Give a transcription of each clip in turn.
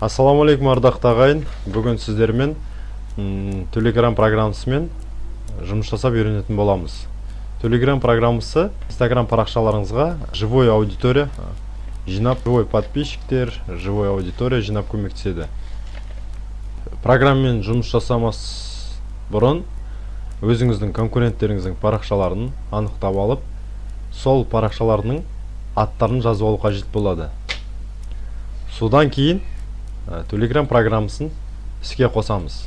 Ассалаумағалейкум, ардақты ағайын! Бүгін сіздермен Телеграм программасымен жұмыс жасап үйренетін боламыз. Телеграм программасы Инстаграм парақшаларыңызға живой аудитория жинап, живой подписчиктер, живой аудитория жинап көмектеседі. Программамен жұмыс жасамас бұрын өзіңіздің конкуренттеріңіздің парақшаларын анықтап алып, сол парақшаларының аттарын жазып алу қажет болады. Содан кейін Телеграм программасын іске қосамыз.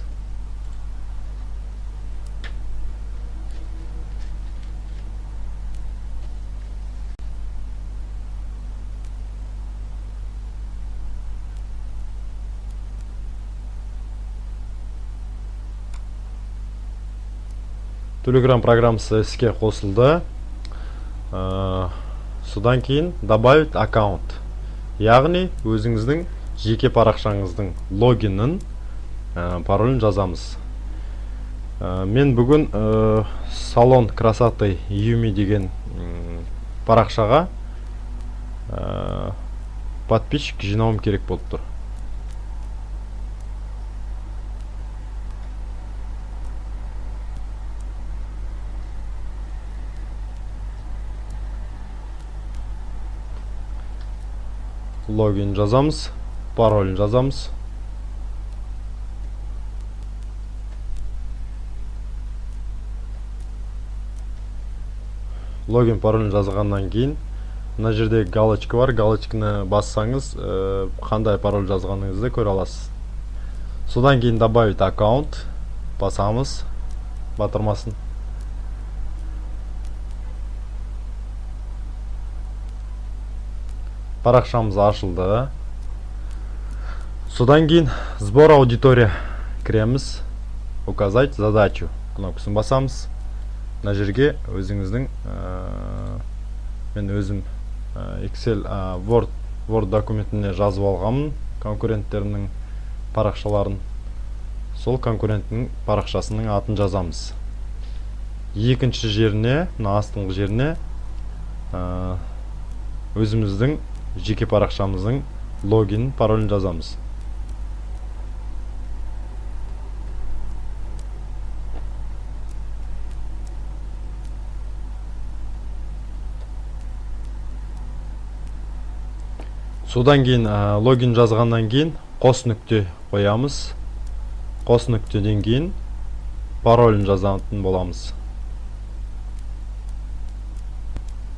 Телеграм программасы іске қосылды. Содан кейін добавить аккаунт, яғни өзіңіздің жеке парақшаңыздың логинін, паролін жазамыз. Мен бүгін салон красоты Юми деген парақшаға подписчик жинауым керек болып тұр. Логин жазамыз, паролін жазамыз. Логин, паролін жазғаннан кейін мына жерде галочка бар. Галочканы бассаңыз, қандай пароль жазғаныңызды көре аласыз. Содан кейін добавить аккаунт басамыз батырмасын. Парақшамыз ашылды. Содан кейін сбор аудитория кіреміз, указать задачу кнопкасын басамыз. Мына жерге өзіңіздің мен өзім Excel, Word документіне жазып алғанмын конкуренттерімнің парақшаларын. Сол конкуренттің парақшасының атын жазамыз. Екінші жеріне, мына астыңғы жеріне өзіміздің жеке парақшамыздың логин, паролін жазамыз. Содан кейін логин жазғаннан кейін қос нүкте қоямыз. Қос нүктеден кейін паролін жазатын боламыз.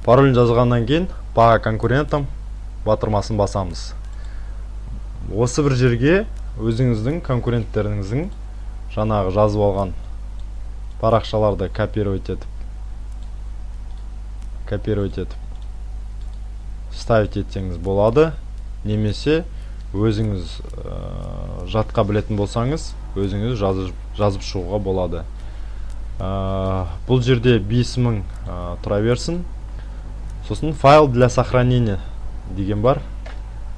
Паролін жазғаннан кейін по конкурентам батырмасын басамыз. Осы бір жерге өзіңіздің конкуренттеріңіздің жаңағы жазып алған парақшаларды копировать етіп вставить етсеңіз болады немесе өзіңіз жатқа білетін болсаңыз, өзіңіз жазып шығуға болады. Бұл жерде 5000 тұра берсін. Сосын файл для сохранения деген бар,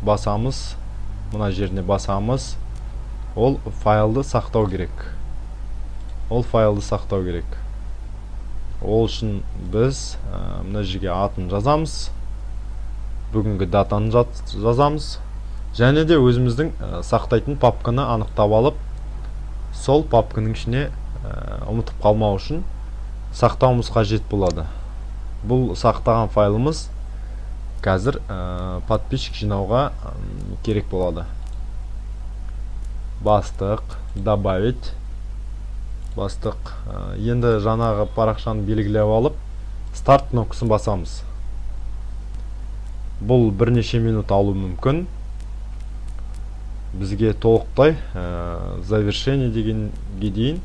басамыз. Мына жеріне басамыз. Ол файлды сақтау керек. Ол файлды сақтау керек. Ол үшін біз мына жерге атын жазамыз, бүгінгі датаны жазамыз және де өзіміздің сақтайтын папканы анықтап алып, сол папканың ішіне ұмытып қалмау үшін сақтауымыз қажет болады. Бұл сақтаған файлымыз қазір подписчик жинауға керек болады. Бастық, добавить бастық. Енді жаңағы парақшаны белгілеп алып, старт кнопкасын басамыз. Бұл бірнеше минут алуы мүмкін. Бізге толықтай завершение дегенге дейін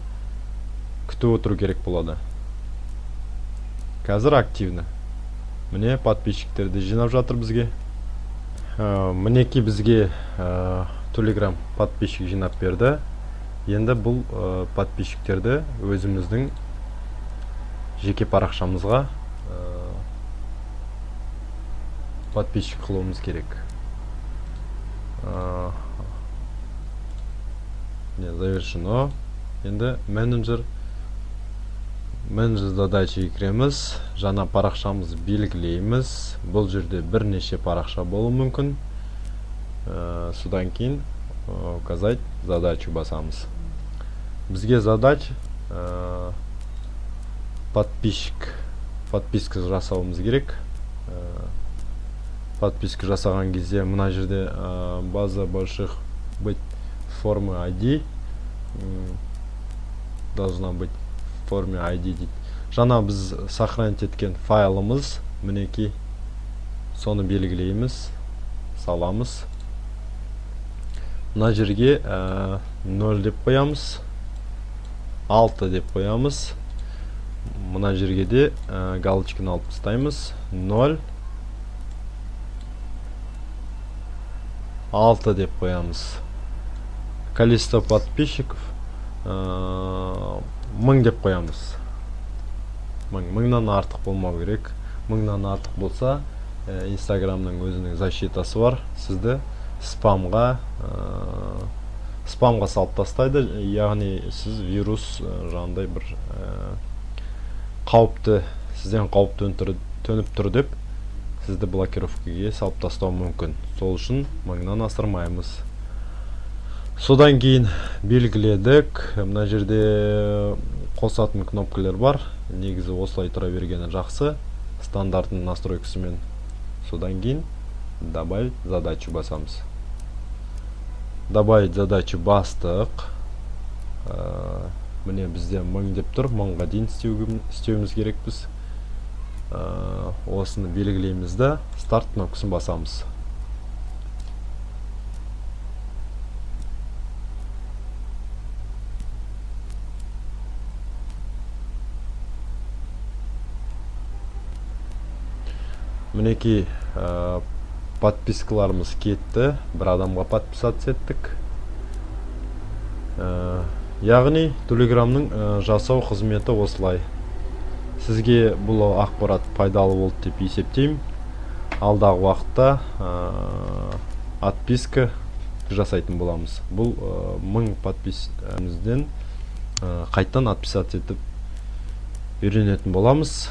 күтіп отыру керек болады. Қазір активно, міне, подписчиктерді жинап жатыр бізге. Мінекей, бізге Телеграм подписчик жинап берді. Енді бұл подписчиктерді өзіміздің жеке парақшамызға подписчик қылуымыз керек. Не завершено. Енді менеджер задачи кіреміз, жаңа парақшамызды белгілейміз. Бұл жерде бірнеше парақша болуы мүмкін. Содан кейін Указать задачу басамыз. Бізге задач подписчик, подписка жасауымыз керек. Подписка жасаған кезде мына жерде база больших быть формы ID, должна быть в форме ID дейді. Жаңа біз сохранить еткен файлымыз мінекей, соны белгілейміз, саламыз. Мына жерге 0 деп қоямыз, 6 деп қоямыз. Мына жерге де галочканы алып тастаймыз. 0 6 деп қоямыз. Количество подписчиков 1000 деп қоямыз. 1000, 1000-нан артық болмау керек. 1000-нан артық болса, Инстаграмның өзінің защитасы бар, сізді спамға салып тастайды, яғни сіз вирус, жаңағыдай бір қауіпті, сізден қауіп төніп тұр деп сізді блокировкаге салып тастауы мүмкін. Сол үшін 1000-нан асырмаймыз. Содан кейін белгіледік. Мына жерде қосатын кнопкалар бар. Негізі осылай тұра бергені жақсы, стандартный настройкасымен. Содан кейін «Добавить задачу» басамыз. «Добавить задачу» бастық. Міне, бізде 1000 деп тұр, 1000-ға дейін істеуіміз керекпіз. Осыны белгілейміз да, «Старт» кнопкасын басамыз. Мінекей, подпискаларымыз кетті. Бір адамға подписаться еттік. Яғни Телеграмның жасау қызметі осылай. Сізге бұл ақпарат пайдалы болды деп есептеймін. Алдағы уақытта отписка жасайтын боламыз. Бұл 1000 подписімізден қайтадан отписаться етіп үйренетін боламыз.